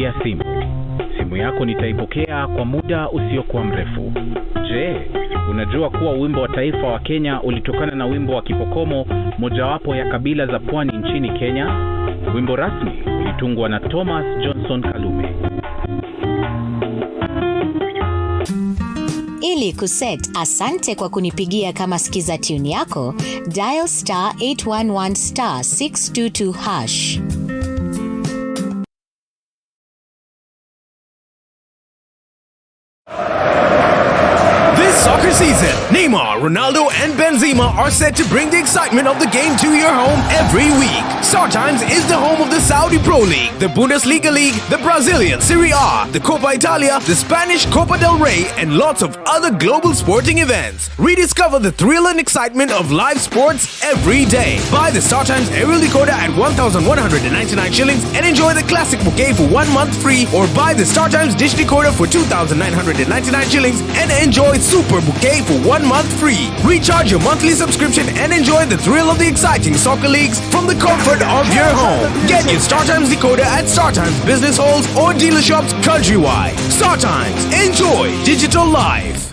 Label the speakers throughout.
Speaker 1: kunipigia simu. Simu yako nitaipokea kwa muda usiokuwa mrefu. Je, unajua kuwa wimbo wa taifa wa Kenya ulitokana na wimbo wa Kipokomo, mojawapo ya kabila za pwani nchini Kenya? Wimbo rasmi ulitungwa na Thomas Johnson Kalume.
Speaker 2: Ili kuset asante kwa kunipigia kama skiza tune yako, dial star 811 star 622 hash.
Speaker 3: This soccer season, Neymar, Ronaldo, and Benzema are set to bring the excitement of the game to your home every week. StarTimes is the home of the Saudi Pro League, the Bundesliga League, the Brazilian Serie A, the Copa Italia, the Spanish Copa del Rey, and lots of other global sporting events. Rediscover the thrill and excitement of live sports every day. Buy the StarTimes aerial decoder at 1,199 shillings and enjoy the classic bouquet for 1 month free, or buy the StarTimes dish decoder for 2,999 shillings and enjoy Super Bouquet for 1 month free. Recharge your monthly subscription and enjoy the thrill of the exciting soccer leagues from the comfort of your home. Get your StarTimes decoder at StarTimes business halls or dealer shops countrywide. StarTimes, enjoy digital life.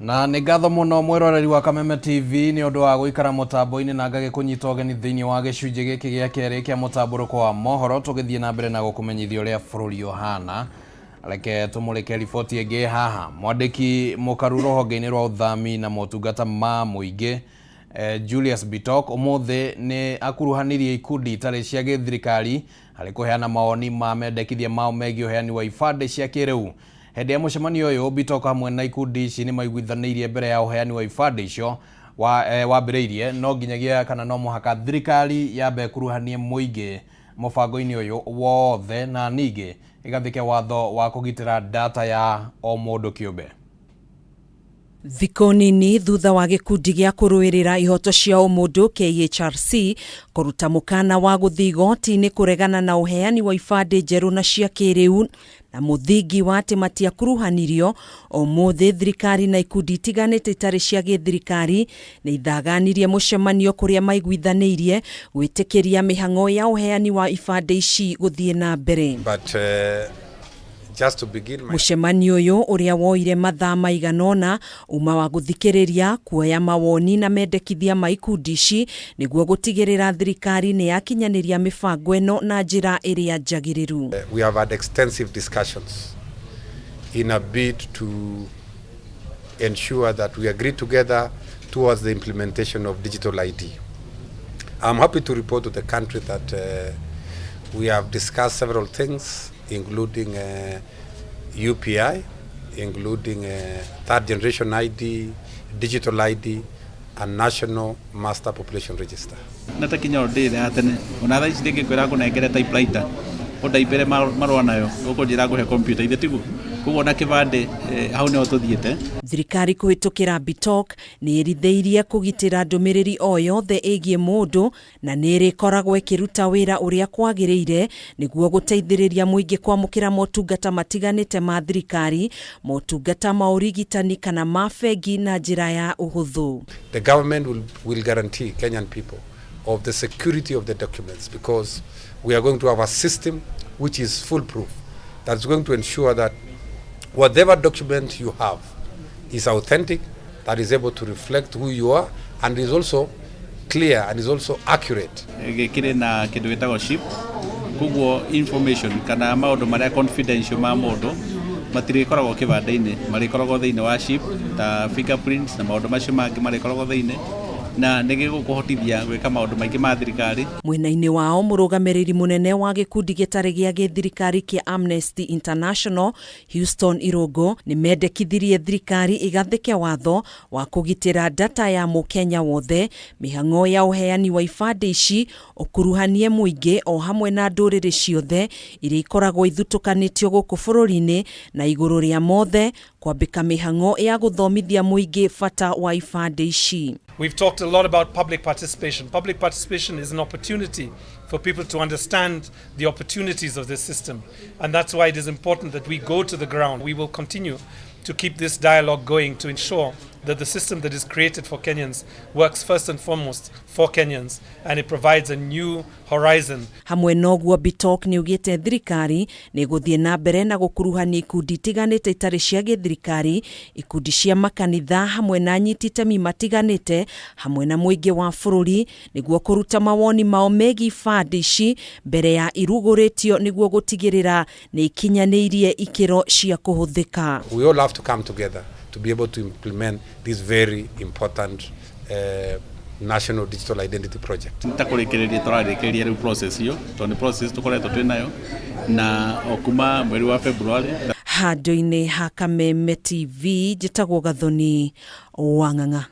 Speaker 4: Na nĩ ngatho mũno mwĩroreri wa Kameme TV nĩ ũndũ wa gũikara mũtambo-inĩ na ngagĩkũnyita ũgeni thĩinĩ wa gĩcunjĩ gĩkĩ gĩa kerĩ kĩa mũtambũrũko wa mohoro. Tũgĩthiĩ na mbere na gũkũmenyithia ũrĩa bũrũri ũhana, reke tũmũrĩke riboti ĩngĩ haha. Mwandĩki mũkaru rũhonge-inĩ rwa ũthami na motungata ma mũingĩ, Julius Bitok, ũmũthĩ nĩ akuruhanirie ikundi itarĩ cia gĩthirikari harĩ kũheana mawoni ma mendekithia mao megiĩ ũheani wa ibandĩ cia kĩrĩu. Hĩndĩ ya mũcemanio ũyũ, Bitok hamwe na ikundi ici nĩ maiguithanĩirie mbere ya ũheani wa ibandĩ icio wa, wambĩrĩirie no nginyagia kana no mũhaka thirikari yambe ĩkuruhanie mũingĩ mũbango-inĩ ũyũ wothe na ningĩ ĩgathĩke watho wa kũgitĩra data ya o mũndũ kĩũmbe.
Speaker 5: Thikũ nini thutha wa gĩkundi gĩa kũrũĩrĩra ihoto cia ũmũndũ KHRC kũruta mũkana wa gũthiĩ igoti-inĩ kũregana na ũheani wa ibandĩ njerũ na cia kĩrĩu na mũthingi wa atĩ matiakuruhanirio, ũmũthĩ thirikari na ikundi itiganĩte itarĩ cia gĩthirikari nĩ ithaganirie mũcemanio kũrĩa maiguithanĩirie gwĩtĩkĩria mĩhang'o ya ũheani wa ibandĩ ici gũthiĩ na mbere.
Speaker 6: But just to begin my
Speaker 5: Mũcemanio ũyũ ũrĩa woire mathaa maigana ũna uma wa gũthikĩrĩria, kuoya mawoni na mendekithia ma ikundi ici nĩguo gũtigĩrĩra thirikari nĩ yakinyanĩria mĩbango ĩno na njĩra ĩrĩa njagĩrĩru.
Speaker 6: We have had extensive discussions in a bid to ensure that we agree together towards the implementation of digital ID. I'm happy to report to the country that we have discussed several things, including UPI, including third generation ID, digital ID, and National Master Population Register.
Speaker 7: Na ta kinya ndä ya tene ona thaa ici ndĩngĩkwĩra ngũnengere typewriter ũndaibĩre marũa nayo ũkũnjĩra ngũhe kompiuta ithe tiguo. Koguo ona kĩbandĩ, hau nĩho tũthiĩte.
Speaker 5: Thirikari kũhĩtũkĩra Bitok nĩ ĩrithĩirie kũgitĩra ndũmĩrĩri o yothe ĩgiĩ mũndũ na nĩ ĩrĩkoragwo ĩkĩruta wĩra ũrĩa kwagĩrĩire nĩguo gũteithĩrĩria mũingĩ kwamũkĩra motungata matiganĩte ma thirikari, motungata ma ũrigitani kana ma bengi na njĩra ya ũhũthũ.
Speaker 6: The government will guarantee Kenyan people of the security of the documents, because we are going to have a system which is foolproof, that's going to ensure that whatever document you have is authentic, that is able to reflect who you are, and is also clear and is also accurate.
Speaker 7: Gĩkĩrĩ na kĩndũ gĩtagwo chip, koguo information kana maũndũ marĩa confidential ma mũndũ matirĩkoragwo kĩbandĩ-inĩ, marĩkoragwo thĩinĩ wa chip ta fingerprints na maũndũ macio mangĩ marĩkoragwo thĩinĩ, na nĩ gĩgũkũhotithia gwĩka maũndũ maingĩ ma thirikari.
Speaker 5: Mwena-inĩ wao mũrũgamĩrĩri mũnene wa gĩkundi gĩtarĩ gĩa gĩthirikari kĩa Amnesty International Houston Irũngũ nĩ mendekithirie thirikari ĩgathĩke watho wa kũgitĩra data ya mũkenya wothe, mĩhang'o ya ũheani wa ibandĩ ici ũkuruhanie mũingĩ o hamwe na ndũrĩrĩ ciothe iria ikoragwo ithutũkanĩtio gũkũ bũrũri-inĩ, na igũrũ rĩa mothe kwambĩka mĩhang'o ya gũthomithia mũingĩ bata wa ibandĩ ici.
Speaker 8: We've talked a lot about public participation. Public participation is an opportunity for people to understand the opportunities of this system. And that's why it is important that we go to the ground. We will continue to keep this dialogue going to ensure that the system that is created for Kenyans works first and foremost for Kenyans, and it provides a new horizon.
Speaker 5: Hamwe noguo Bitok nĩ ugĩte thirikari nĩ gũthiĩ na mbere na gũkuruhania ikundi itiganĩte itarĩ cia gĩthirikari, ikundi cia makanitha hamwe na anyiti itemi matiganĩte hamwe na mũingĩ wa bũrũri nĩguo kũruta mawoni mao megiĩ ibandĩ ici mbere ya irugũrĩtio nĩguo gũtigĩrĩra nĩ ikinyanĩirie ikĩro cia kũhũthĩka.
Speaker 6: We all have to come together to be able to implement this very important national digital identity project.
Speaker 7: Ta kũrĩkĩrĩria tũrarĩkĩrĩria rĩu process iyo, tondũ nĩ process tũkoretwo twĩ nayo na o kuma mweri wa February.
Speaker 5: Handũ-inĩ ha Kameme TV njĩtagwo Gathoni wa Ng'ang'a.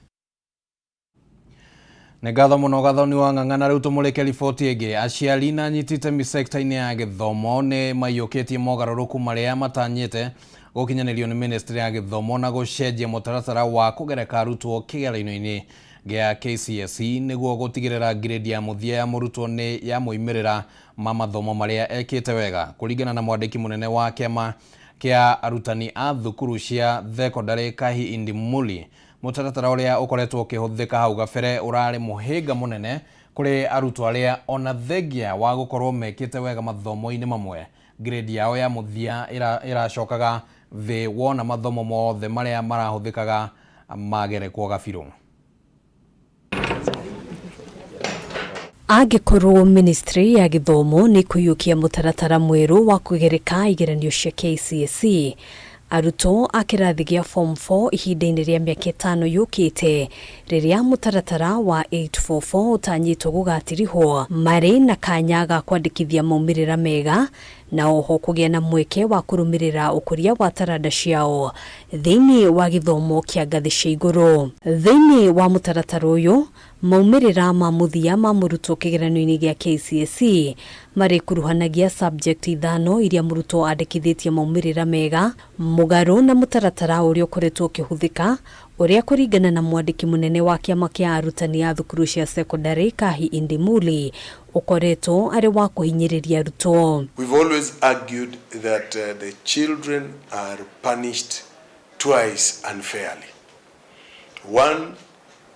Speaker 4: Nĩ ngatho mũno Gathoni wa Ng'ang'a. Na rĩu tũmũrĩke riboti ĩngĩ. Aciari na anyiti itemi sekta-inĩ ya gĩthomo nĩ maiyũkĩtie mogarũrũku marĩa matanyĩte gũkinyanĩrio nĩ ministry ya gĩthomo na gũcenjia mũtaratara wa kũgereka arutwo kĩgeranio-inĩ gĩa KCSE nĩguo gũtigĩrĩra grade ya mũthia ya mũrutwo nĩ ya moimĩrĩra ma mathomo marĩa ekĩte wega. Kũringana na mwandĩki mũnene wa kĩama kĩa arutani a thukuru cia thekondarĩ Kahi Indimuli, mũtaratara ũrĩa ũkoretwo ũkĩhũthĩka hau gabere ũrarĩ mũhĩnga mũnene kũrĩ arutwo arĩa ona thengia wa gũkorwo mekĩte wega mathomo-inĩ mamwe, grade yao ya mũthia ĩracokaga thĩ wona mathomo mothe marĩa marahũthĩkaga magerekwo gabirũ.
Speaker 9: Angĩkorwo ministry ya gĩthomo nĩ kũiyũkia mũtaratara mwerũ wa kũgereka igeranio cia KCSE, arutwo a kĩrathi gĩa form 4 ihinda-inĩ rĩa mĩaka 5 yũkĩte rĩrĩa mũtaratara wa 844 ũtanyĩtwo gũgatirihwo, marĩ na kanya ga kwandĩkithia maumĩrĩra mega na oho kũgĩa na mweke wa kũrũmĩrĩra ũkũria wa taranda ciao thĩinĩ wa gĩthomo kĩa ngathĩ cia igũrũ. Thĩinĩ wa mũtaratara ũyũ, maumĩrĩra ma mũthia ma mũrutwo kĩgeranio-inĩ gĩa KCSE marĩkuruhanagia subject 5 iria mũrutwo andĩkithĩtie maumĩrĩra mega, mũgarũ na mũtaratara ũrĩa ũkoretwo ũkĩhũthĩka, ũrĩa kũringana na mwandĩki mũnene wa kĩama kĩa arutani a thukuru cia secondary Kahi Indimuli ũkoretwo arĩ wa kũhinyĩrĩria arutwo.
Speaker 10: We've always argued that the children are punished twice unfairly. One,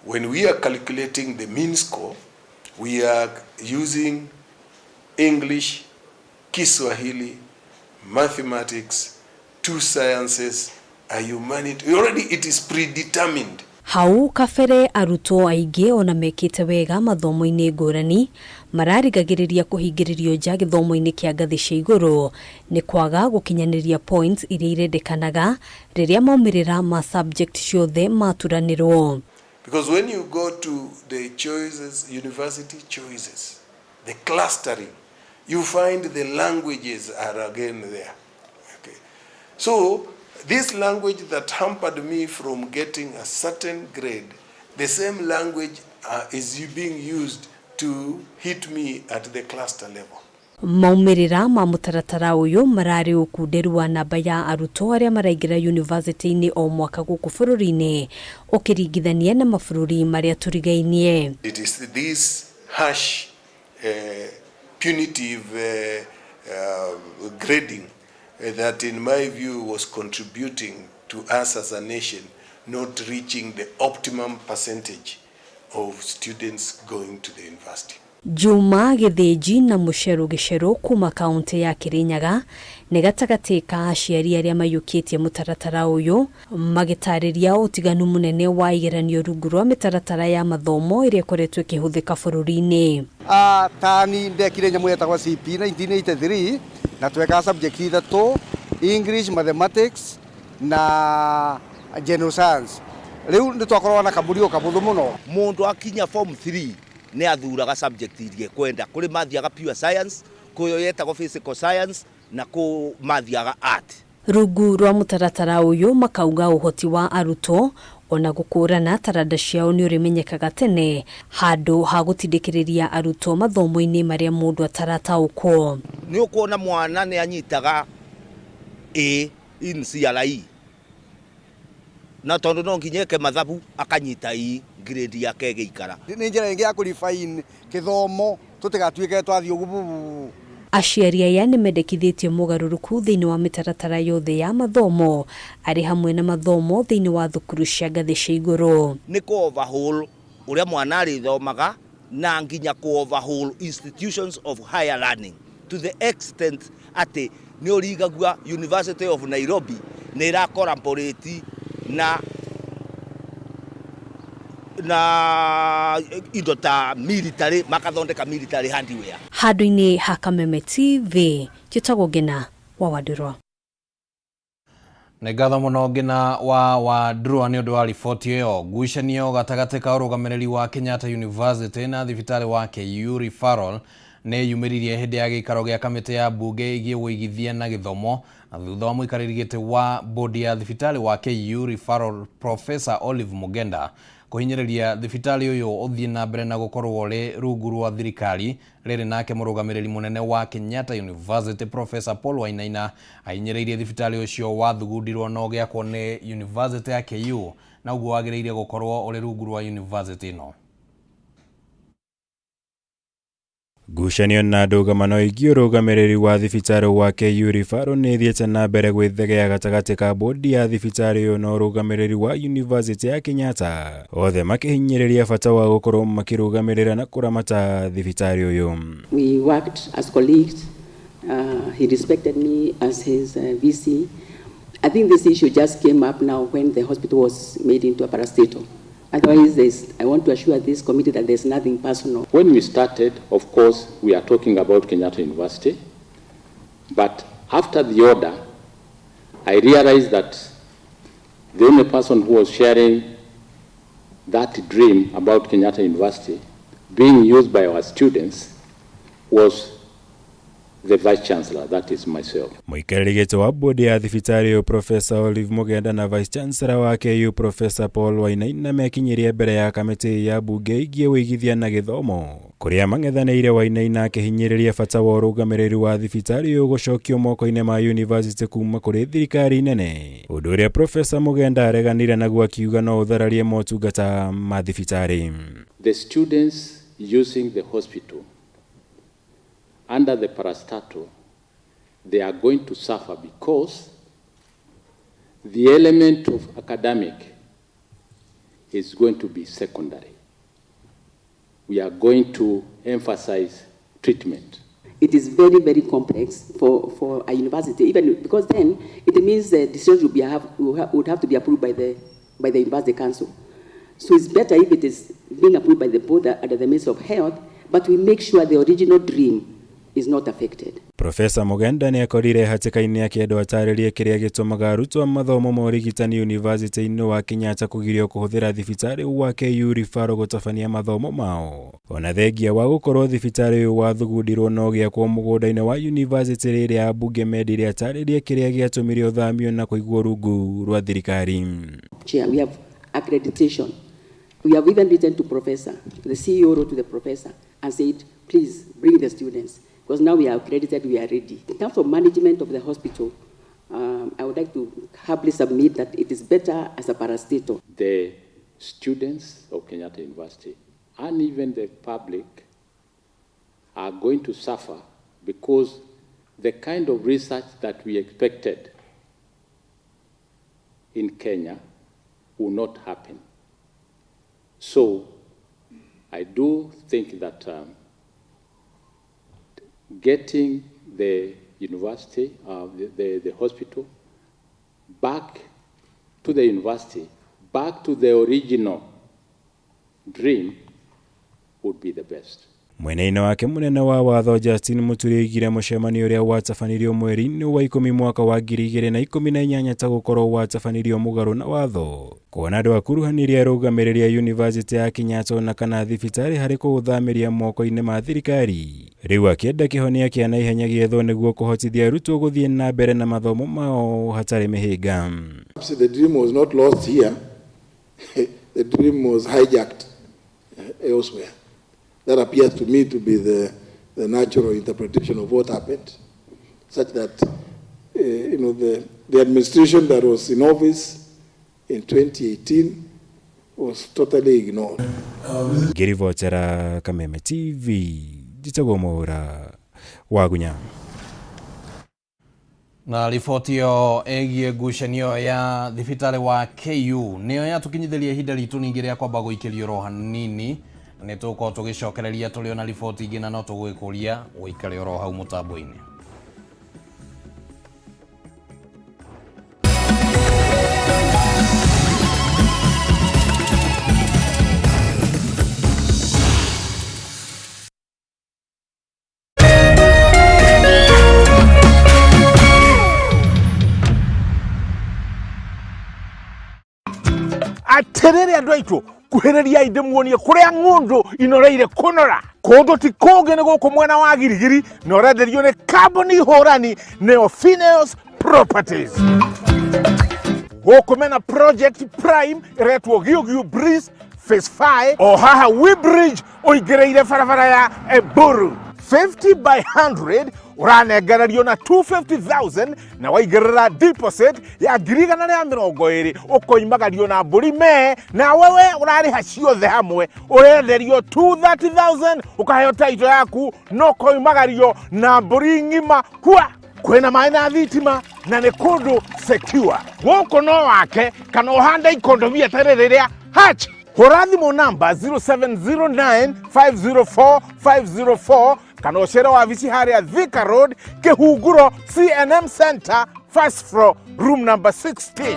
Speaker 10: when we are calculating the mean score, we are using English, Kiswahili, mathematics, 2 sciences, a humanity. Already it is predetermined.
Speaker 9: Hau kabere arutwo aingĩ ona mekĩte wega mathomo-inĩ ngũrani mararigagĩrĩria kũhingĩrĩrio nja gĩthomo-inĩ kĩa ngathĩ cia igũrũ nĩ kwaga gũkinyanĩria points iria irendekanaga rĩrĩa maumĩrĩra ma subject ciothe maturanĩrwo.
Speaker 10: Because when you go to the choices, university choices, the clustering, you find the languages are again there. Okay. So this language that hampered me from getting a certain grade, the same language is being used to hit me at the cluster level.
Speaker 9: Maumĩrĩra ma mũtaratara ũyũ mararĩ ũkunderu wa namba ya arutwo arĩa maraingĩra university-inĩ o mwaka gũkũ bũrũri-inĩ ũkĩringithania na mabũrũri marĩa tũrigainie.
Speaker 10: It is this harsh punitive grading that in my view was contributing to us as a nation not reaching the optimum percentage of students going to the university.
Speaker 9: Juma Githinji na Mucheru Gicheru kuma kaunti ya Kirinyaga nĩ gatagatĩ ka aciari arĩa maiyũkĩtie mũtaratara ũyũ magĩtarĩria ũtiganu mũnene wa igeranio rungu rwa mĩtaratara ya mathomo ĩrĩa ĩkoretwo ĩkĩhũthĩka bũrũri-inĩ.
Speaker 11: Tani ndekire nyamũ yetagwo CP 1983 na twekaga subject ithatũ, English, Mathematics na General Science. Rĩu nĩ twakoragwo na kamũrigo kabũthũ mũno.
Speaker 12: Mũndũ akinya form 3 nĩ athuraga subject iria ekwenda. Kũrĩ mathiaga pure science, kũrĩ yetagwo physical science na kũ mathiaga art.
Speaker 9: Rungu rwa mũtaratara ũyũ makauga ũhoti wa arutwo ona gũkũrana taranda ciao nĩ ũrĩmenyekaga tene handũ ha gũtindĩkĩrĩria arutwo mathomo-inĩ marĩa mũndũ atarataũkwo.
Speaker 12: Nĩ ũkuona mwana nĩ anyitaga A in CRE na tondũ no nginya eke mathabu akanyita E grade yake ĩgĩikara.
Speaker 11: Nĩ njĩra ĩngĩ ya kũrefine kĩthomo tũtigatuĩke twathiĩ ũguo.
Speaker 9: Aciari aya nĩ mendekithĩtie mũgarũrũku thĩinĩ wa mĩtaratara yothe ya mathomo arĩ hamwe na mathomo thĩinĩ wa thukuru cia ngathĩ cia igũrũ.
Speaker 12: Nĩ kũ overhaul ũrĩa mwana arĩthomaga na nginya kũ overhaul institutions of higher learning to the extent atĩ nĩ ũrigagua University of Nairobi nĩ ĩra collaborate na indo ta military, makathondeka military hardware.
Speaker 9: Handũ-inĩ ha Kameme TV, njĩtagwo Ngina wa Wandũrwa.
Speaker 4: Nĩ ngatho mũno Ngina wa Wandũrwa nĩ ũndũ wa riboti ĩyo. Ngucanio gatagatĩ ka ũrũgamĩrĩri wa Kenyatta University na thibitarĩ wa KU Referral nĩ yumĩririe hĩndĩ ya gĩikaro gĩa kamĩtĩ ya mbunge ĩgiĩ ũigithia na gĩthomo na thutha wa mũikarĩri gĩtĩ wa bodi ya thibitarĩ wa KU Referral Professor Olive Mugenda kũhinyĩrĩria thibitarĩ ũyũ ũthiĩ na mbere na gũkorwo ũrĩ rungu rwa thirikari. Rĩrĩ nake mũrũgamĩrĩri mũnene wa Kenyatta University Professor Paul Wainaina ahinyĩrĩirie thibitarĩ ũcio wathugundirwo na ũgĩakwo nĩ University ya KU na ũguo wagĩrĩire gũkorwo ũrĩ rungu rwa university ĩno.
Speaker 13: Ngucanio na ndũgamano ĩgiĩ ũrũgamĩrĩri wa thibitarĩ wa KU Referral nĩ ĩthiĩte na mbere gwĩthegea gatagatĩ ka bodi ya thibitarĩ ũyũ na ũrũgamĩrĩri wa University ya Kenyatta, othe makĩhinyĩrĩria bata wa gũkorwo makĩrũgamĩrĩra na kũramata thibitarĩ ũyũ.
Speaker 14: We worked as colleagues. He respected me as his VC. I think this issue just came up now when the hospital was made into a parastatal. Otherwise, I want to assure this committee that there's nothing personal.
Speaker 15: When we started, of course, we are talking about Kenyatta University. But after the order, I realized that the only person who was sharing that dream about Kenyatta University being used by our students was the Vice Chancellor, that is myself.
Speaker 13: Mũikarĩri gĩtĩ wa bodi ya thibitarĩ ũyũ Professor Olive Mugenda na Vice Chancellor wa KU Professor Paul Wainaina mekinyirie mbere ya kamĩtĩ ya mbunge ĩgiĩ ũigithia na gĩthomo kũrĩa mang'ethanĩire Wainaina akĩhinyĩrĩria bata wa ũrũgamĩrĩri wa thibitarĩ ũyũ gũcokio moko-inĩ ma university kuma kũrĩ thirikari nene, ũndũ ũrĩa Professor Mugenda areganire naguo akiuga no ũthararie motungata ma thibitarĩ.
Speaker 15: The students using the hospital under the parastatal, they are going to suffer because the element of academic is going to be secondary. We are going to emphasize treatment.
Speaker 14: It is very, very complex for a university, even because then it means the decisions would have to be approved by the university council. So it's better if it is being approved by the board under the Ministry of Health, but we make sure the original dream is not affected.
Speaker 13: Professor Mugenda nĩ akorire hatĩka-inĩ akĩendwo atarĩrie kĩrĩa gĩtũmaga arutwo mathomo ma ũrigitani University-inĩ wa Kenyatta kũgirio kũhũthĩra thibitarĩ wa KU Referral gũtabania mathomo mao, ona thengia wa gũkorwo thibitarĩ ũyũ wathugundirwo na ũgĩakwo mũgũnda-inĩ wa university rĩrĩa ambunge mendire atarĩrie kĩrĩa gĩatũmire ũthamio na kũigwo rungu rwa thirikari.
Speaker 14: Chair, we have accreditation. We have even written to professor, the CEO wrote to the professor and said, please bring the students, because now we are accredited, we are ready. In terms of management of the hospital, I would like to humbly submit that it is better as a parastatal.
Speaker 15: The students of Kenyatta University and even the public are going to suffer because the kind of research that we expected in Kenya will not happen. So I do think that getting the university, the hospital, back to the university, back to the original dream would be the best.
Speaker 13: Mwena-inĩ wake mũnene wa watho Justin Muturi oigire mũcemanio ũrĩa watabanirio mweri-inĩ wa ikũmi mwaka wa 2018 ta gũkorwo watabanirio mũgarũ na watho kuona ndwakuruhanirie arũgamĩrĩri a yunivasĩtĩ ya Kenyatta ona kana thibitarĩ harĩ kũũthamĩria moko-inĩ ma thirikari. Rĩu akĩenda kĩhonia kĩa naihenya gĩethwo nĩguo kũhotithia arutwo gũthiĩ na mbere na mathomo mao hatarĩ mĩhĩnga.
Speaker 16: The dream was not lost here. The dream was hijacked elsewhere. That appears to me to be the natural interpretation of what happened, such that the administration that was in office in 2018 was totally ignored.
Speaker 13: Ngĩribotera Kameme TV, njĩtagwo Mwaũra Wagunya.
Speaker 4: Na riboti ĩyo ĩgiĩ ngucanio ya thibitarĩ wa KU nĩyo yatũkinyithĩria ihinda ritũ ningĩ rĩa kwamba gũikĩrio oro hanini. Nĩ tũgũkorwo tũgĩcokereria tũrĩ ona riboti ingĩ na no tũgũgĩkũria ũikare oro hau mũtambo-inĩ.
Speaker 17: Atiriri andu aitu, kuhiriria ndimuonie kuria ng'undu inoreire kunora kundu ti kungi ni guku mwena wa Girigiri na urenderio ni kambuni hurani neo Phineas Properties. Guku mena project prime iretwo Giugiu Breeze Phase 5 o haha We Bridge uingiriire barabara ya Eburu 50 by 100 uranengererio na 250,000 na waigĩrĩra deposit ya 120,000 ũkoimagario na mbũri me na wewe ũrarĩha ciothe hamwe ũrenderio 230,000 ũkaheo title yaku no koimagario na mbũri ng'ima kwa kwĩna maĩ na thitima na nĩ kũndũ secure gũkũ no wake kana ũhande ikondomia tarĩ rĩrĩa hatch. Hũra thimũ namba 0709504504 kana ũcere wabici harĩa Thika Road, Kĩhunguro CNM Center, first floor, room number 16.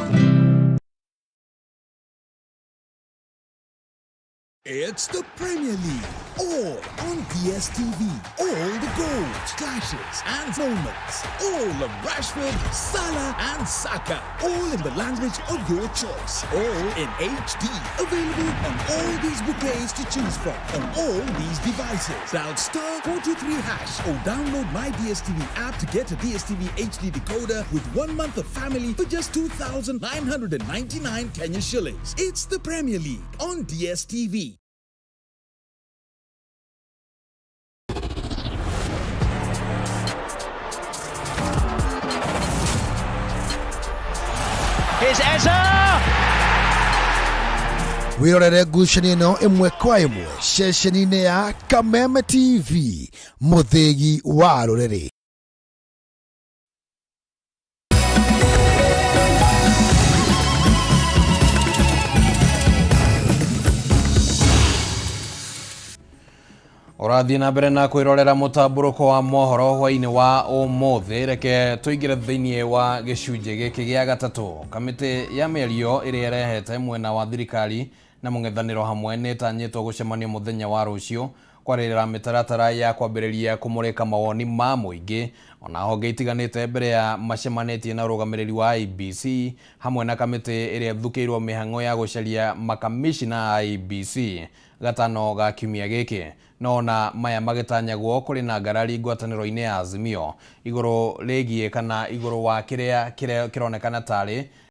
Speaker 18: It's the Premier League, all on DSTV. All the goals, clashes and moments. All of Rashford, Salah and Saka. All in the language of your choice. All in HD. Available on all these bouquets to choose from. On all these devices. Dial star 423# or download my DSTV app to get a DSTV HD decoder with 1 month of family for just 2,999 Kenya shillings. It's the Premier League on DSTV.
Speaker 19: Here's Eza!
Speaker 20: Wĩrorere ngucanio ĩno ĩmwe kwa ĩmwe ceceni-inĩ ya Kameme TV, mũthĩgi wa rũrĩrĩ.
Speaker 4: Ũrathiĩ na mbere na kwĩrorera mũtambũrũko wa mohoro hwaĩ-inĩ wa ũmũthĩ. Reke tũingĩre thĩinĩ wa gĩcunjĩ gĩkĩ gĩa gatatũ. Kamĩtĩ ya mĩario ĩrĩa ĩrehete mwena wa thirikari na mũng'ethanĩro hamwe nĩ ĩtanyĩtwo gũcemania mũthenya wa rũciũ kwarĩrĩra mĩtaratara ya kwambĩrĩria kũmũrĩka mawoni ma mũingĩ ona honge itiganĩte mbere ya macemanĩtie na ũrũgamĩrĩri wa IEBC hamwe na kamĩtĩ ĩrĩa ĩthukĩirwo mĩhang'o ya gũcaria makamishina a IEBC gatano ga kiumia gĩkĩ. No na maya magĩtanyagwo kũrĩ na ngarari ngwatanĩro-inĩ ya Azimio igũrũ rĩgiĩ kana igũrũ wa kĩrĩa kĩronekana tarĩ